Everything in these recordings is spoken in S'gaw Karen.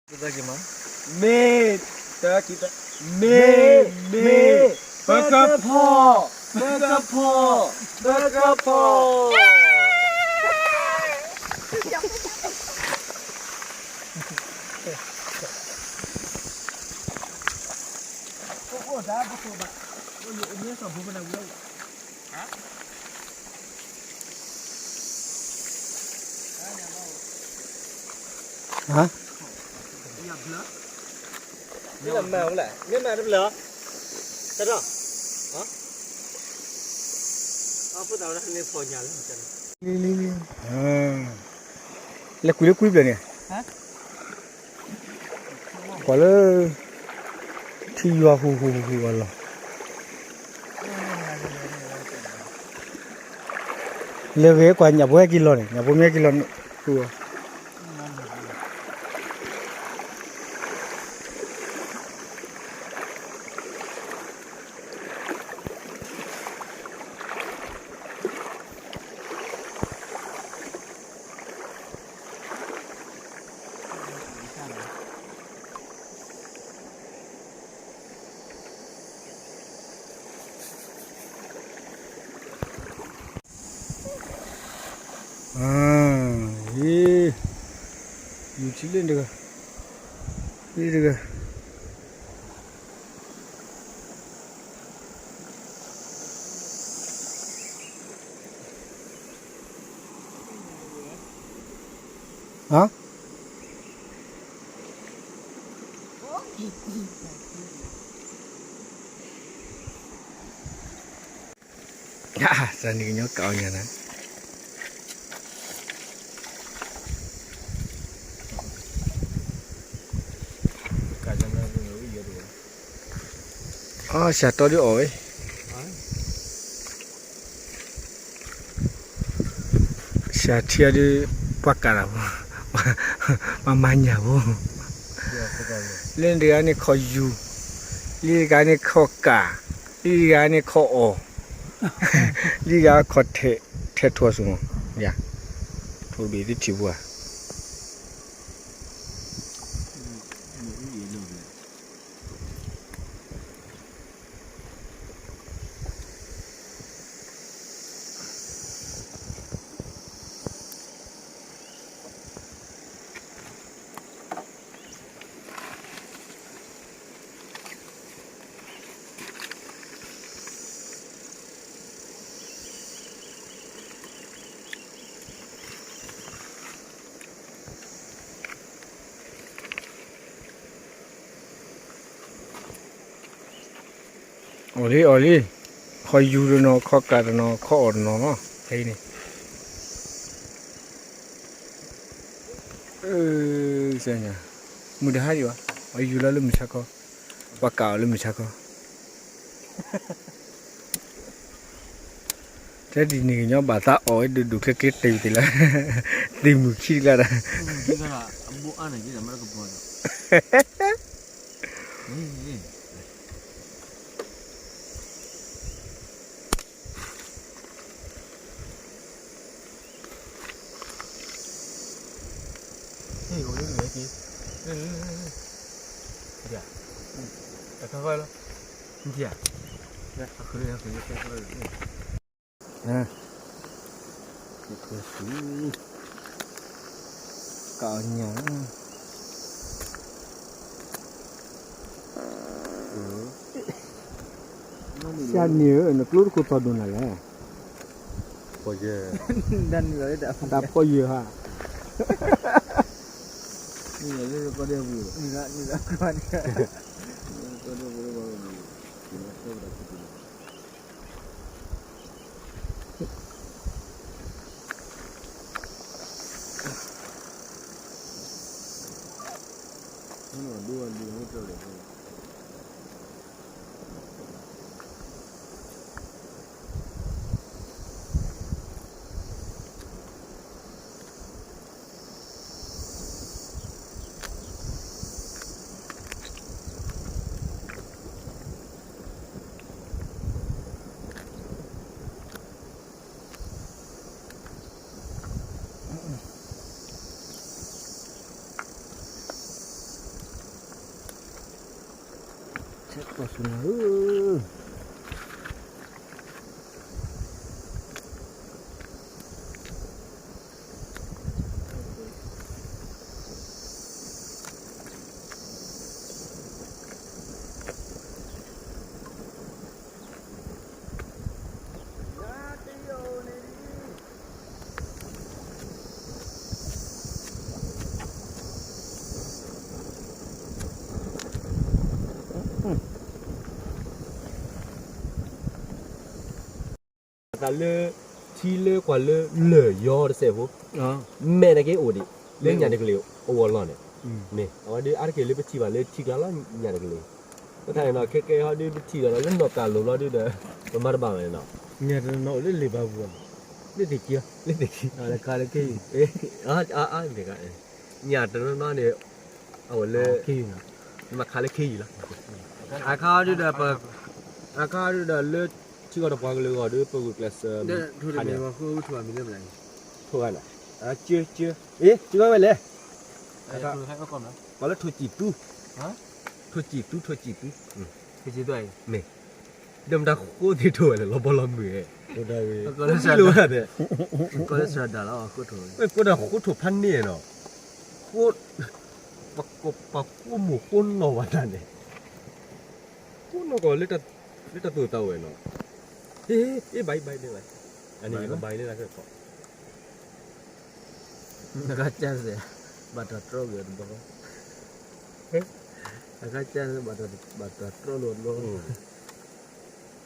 မ့ၢ်, တၢ်ခံတၢ်, မ့ၢ်, မ့ၢ်, ပကဖီၣ်, ပကဖီၣ်, ပကဖီၣ်. လဲၤကွံာ်လၢကွံာ်ဖျၢၣ်န့ၣ်, ကွၢ်လၢ ထံယွၤဟူးဟူးဟူးဟူးအလီၢ်, လဲၤဂ့ၤကွၢ်ညၣ်ဖိဟဲက့ၤလီၤန့ၣ်, ညၣ်ဖိမ့ၢ်ဟဲက့ၤလီၤန့ၣ်, ယူၤထံလၢတဂၤ, လၢတဂၤ. စးနံၤကညီကးအီၣ်ညၣ်နၤ, အီၣ်စးတီဒုးအီၣ်ဝဲ, စးထံအီၤဒုး, ပှၤကးတၢ်ဖိ, ပှၤမၤညၣ်ဖိ, လၢတဂၤန့ၣ်ခီၣ်ယူၤ, လံတဂၤန့ၣ်ခီၣ်ကး, လံတဂၤန့ၣ်ခီၣ်အီၣ်, လံတဂၤခီၣ်ထဲး, ထဲးထိၣ်အီၤဆူၣ်မး, ယၤ, ထိၣ်တဘ့ၣ်သုထံၣ်ပှၤ အီၣ်လံအီၣ်လံ, ခီၣ်ယူၤတနီၤ ခီၣ်ကးတနီၤ ခီၣ်အီၣ်တနီၤလီၤ ဖဲအံၤန့ၣ်, မုၢ်တဟါယံၤဘၣ်, အီၣ်ယူၤလီၤလၢမုၢ်ဆါခီ, ပှၤကးအီၤလၢမုၢ်ဆါခီ ထဲဒ်န့ၣ်ကညီဘၣ်သးအီၣ်ဝဲဒိၣ်ဒိၣ်ချ့ချ့တ့ၢ်သ့လီၤ, သ့ၣ်မုၢ်ခံတကျါဒီး, ကးအီၣ်ညၣ်, ဆရာန့ၣ်ဧၢ, နကျိတခိၣ်သီၣ်ဒိၣ်နၤလဲၣ်, တၢ်ဖီၣ်ယၢၤဧါ, ဆဲးကီၢ်ဆူၣ်နၤဧၢ သးလၢ ထံလၢကွၢ်လၢလၢၢ်ယီတစဲးဖိ, မဲာ်တက့ၢ်အိၣ်ဒံး လၢညၣ်တကလုာ်အဂီၢ်လီၢ်န့ၣ်, မ့ၢ်အဝဲဒုးအါတက့ၢ်လၢပထံၣ်ဘၣ်လၢထံကျါလီၤ ညၣ်တကလုာ်, အဃိသတးန့ၣ်ဒီး ခဲကဲဟီဒုးပထံၣ်ဒီးလၢနီၢ်ကၢ်လိၤလီၤဒုးဒီး ပမၤတဘၣ်ဝဲန့ၣ်နီၤ, ညၣ်တနီၤနီၤအိၣ်လၢလ့ၣ်ဘၣ်ပူၤ, လ့ၣ်သ့ၣ်ခံ, လ့ၣ်သ့ၣ်ခံ, ညၣ်တနီၤနီၤန့ၣ် အအိၣ်လၢ မၤခးလၢခ့ယုၢ်လီၤ, အခါဒုးဒီး အခါဒုးဒီးလၢထံဂီၤတပှၤကလုာ်ဂီၢ်ဒီး ပဂုာ်ကျဲးစၢး ထိၣ်ဂၤနီၤ, ပှၤလၢထိၣ်စံၣ်သူ, ထိၣ်စံၣ်သူ, ထိၣ်စံၣ်သူ, မ့ၢ် ဒီးမတၤဃိသ့ၣ်ထိၣ်ဝဲလဲၣ် လီၤဘီလီၤမုၢ်ဧဲ, ကီးလၢစရၤဒၣ်လီၤ, ကီးဒၣ်ဃိထိၣ်ဖးန့ၣ်နီၤ, ပှၤဃိမိၢ်ဃိနီၢ်ဝဲဒၣ်န့ၣ်, ဃိနီၢ်ကီၢ်လၢတၢ်သိၣ်တၢ်ဝဲနီၤ, အ့ ဘၣ်အံၤ ဘၣ်အံၤန့ၣ်, အန့ၣ်ကဘၣ်အံၤန့ၣ်လၢကီး အကစၢ်စဲး ဘၣ်တၢ်တြီက့ၤတဘျီ, အကစၢ်စဲး ဘၣ်တၢ်တြီလိာ်တဘျီ, ယ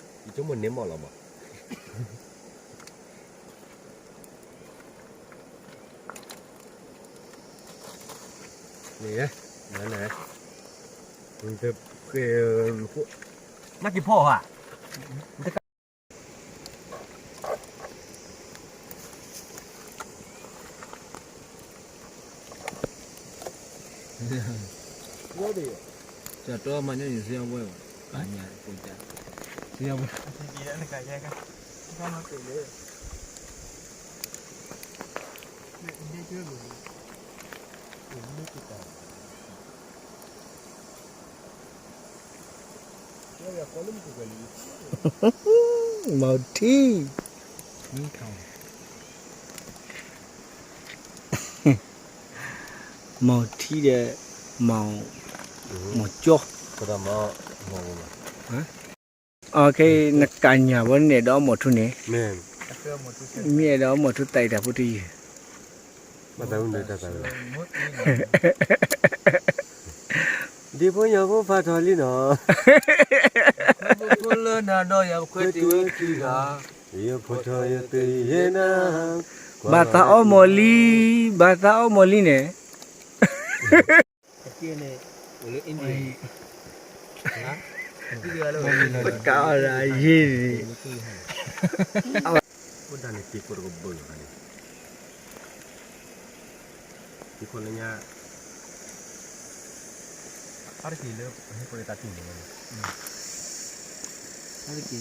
ဆိကမိၣ်န့ၣ်မ့ၢ်လီၤမး, န့ၣ်, န့ၣ်, မၤက့ၤဖီၣ်ဧါ ကၠီတီမၤညီနုၢ်စ့အဝဲဘၣ်, ကညးကိးကၠး, စ့အဝဲ, မီၤထံ, မီၤထံဒီး, မီၤကၠီ, အခဲ နကညးဝဲန့ၣ်ဒီးအီၣ်မီၤထူန့ၣ်, မ့ၢ်အဲၣ်ဒိးအီၣ်မီၤထူသးအံၤတၢ်ဖိတယုၢ် ဒ်ဖိညၣ်ဖိဖးထီလံနီၤ, ဖိလၢနၤဒီးယၤပခွဲးတ့ၢ်ဝဲခံဂၤ, ယဖိထီယသုယဲနၤ, ဘၣ်သးအီၣ်မီၤလံ, ဘၣ်သးအီၣ်မီၤလံန့ၣ်, ကအိၣ်ဒၣ်ယ့ၢ်န့ၣ်, အိၣ်ဒၣ်န့ၣ်တံၤခိၣ်တကဘၢၣ်န့ၣ်, တံၤခိၣ်လၢညါ, အါတက့ၢ်လၢပရ့တၢ်တူၢ်န့ၣ်လီၤ,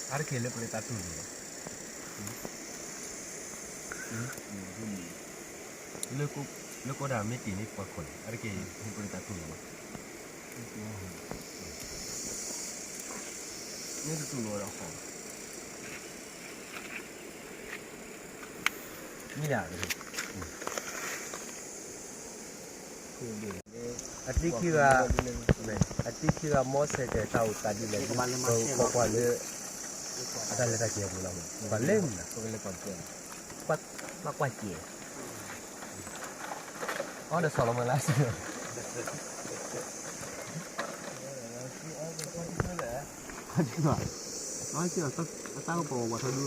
အါတက့ၢ်လၢပရ့တၢ်တူၢ်န့ၣ်လီၤ, လၢကိးဒၣ်မ့ၢ်တ့ၢ်န့ၣ်ပှၤခိၣ်န့ၣ် အါတက့ၢ်လၢပရ့တၢ်တူၢ်န့ၣ်လီၤ, မ့ၢ်တတူၢ်လိာ်ဝဲဒီးဟီၣ် မ့ၢ်ယၤ, အတံၤခံဂၤ, အတံၤခံဂၤမီစဲးကဲၤတၢ်အိၣ်သးဒ်လဲၣ်, ပကွၢ်လၢ အတၢ်လဲၤတၢ်က့ၤအပူၤလီၤ, ပှၤလဲၤမနုၤ, ပကွၢ်က့ၤ အီၣ်ဒီးဆီၣ်လီၤမးလၢ အတၢ်ကပီၤဝဲထီဒု ယ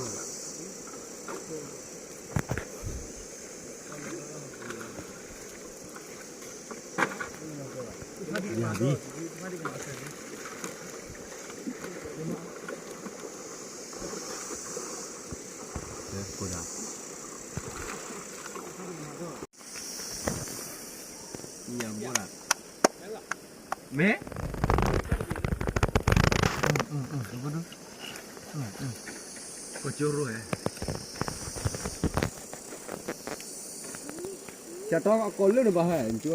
ၤဒ် ကိးဒၣ် မ့ၢ် ကၠီတီအကီၢ်လၢနဘၣ်ဟဲ ကၠီတီ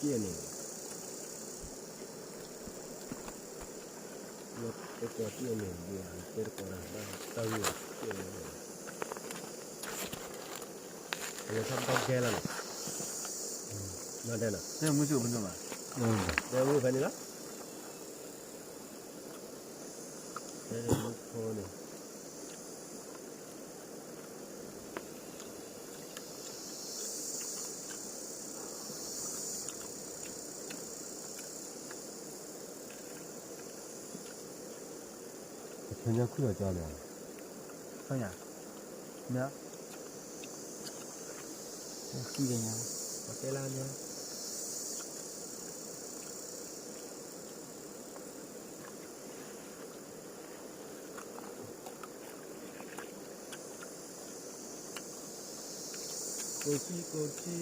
ကဲန့ၣ် ကီၢ်တံၢ်အန့ၣ် တဲတကိးတၢ် ဘၣ်တၢ်ဂုၢ်လီၤ, အဝဲထီၣ်ဘၣ်ကဲလၢနီၤ, မ့ၢ်ဒဲနီၤ, တဲမုၢ်ဆူၣ်ဖဲန့ၣ်လီၤ, တဲမုၢ်ဖဲန့ၣ်လီၤ, တဲမုၢ်ဖိန့ၣ် အဆၢညါခုၣ်လီၤကၠီလၢ, ဆၢညါ, မ့ၢ်, ဆၢညါ, ပတဲလၢမ့ၢ် ကိၣ်ထံ ကိၣ်ထံ,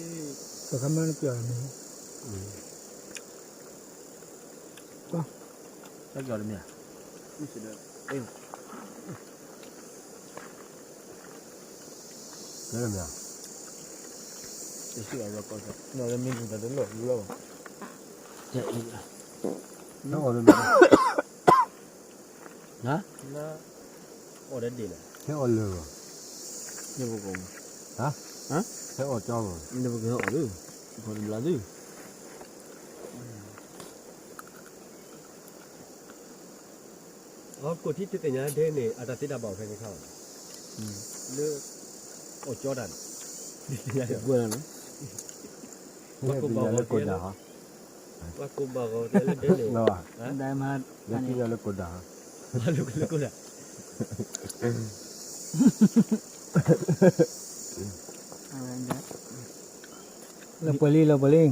ပကမၢနပျီၤမ့ၢ်, ပျီၤတမ့ၢ်, မ့ၢ်, တမ့ၢ်, မ့ၢ်တမ့ၢ်, ဟဲအီၣ်လၢ ဟါ, အီၣ်ဒ်လဲၣ်, ဟဲအီၣ်လၢၤဘၣ်, ဟါ, ဟဲအီၣ်ကၠီဘၣ်, နပကဟဲအီၣ်လၢ, တဘျီသု, အကိၣ်ထံတသ့ၣ်ညါဒဲန့ၣ် အတၢ်သ့တၢ်ဘၣ်အီၤဖဲန့ၣ်ခါ, လၢ, အီၣ်ကၠီတၢ်န့ၣ်, ပှၤကိၣ်ဘၣ်ဂီၤ, ပှၤကိၣ်ဘၣ်ဂီၤတဲလၢဒဲန့ၣ်, လၢကိၣ်ဒၣ်, လၢကိၣ်ဒၣ်, လၢပှဲၤလံ လၢပှဲၤလံ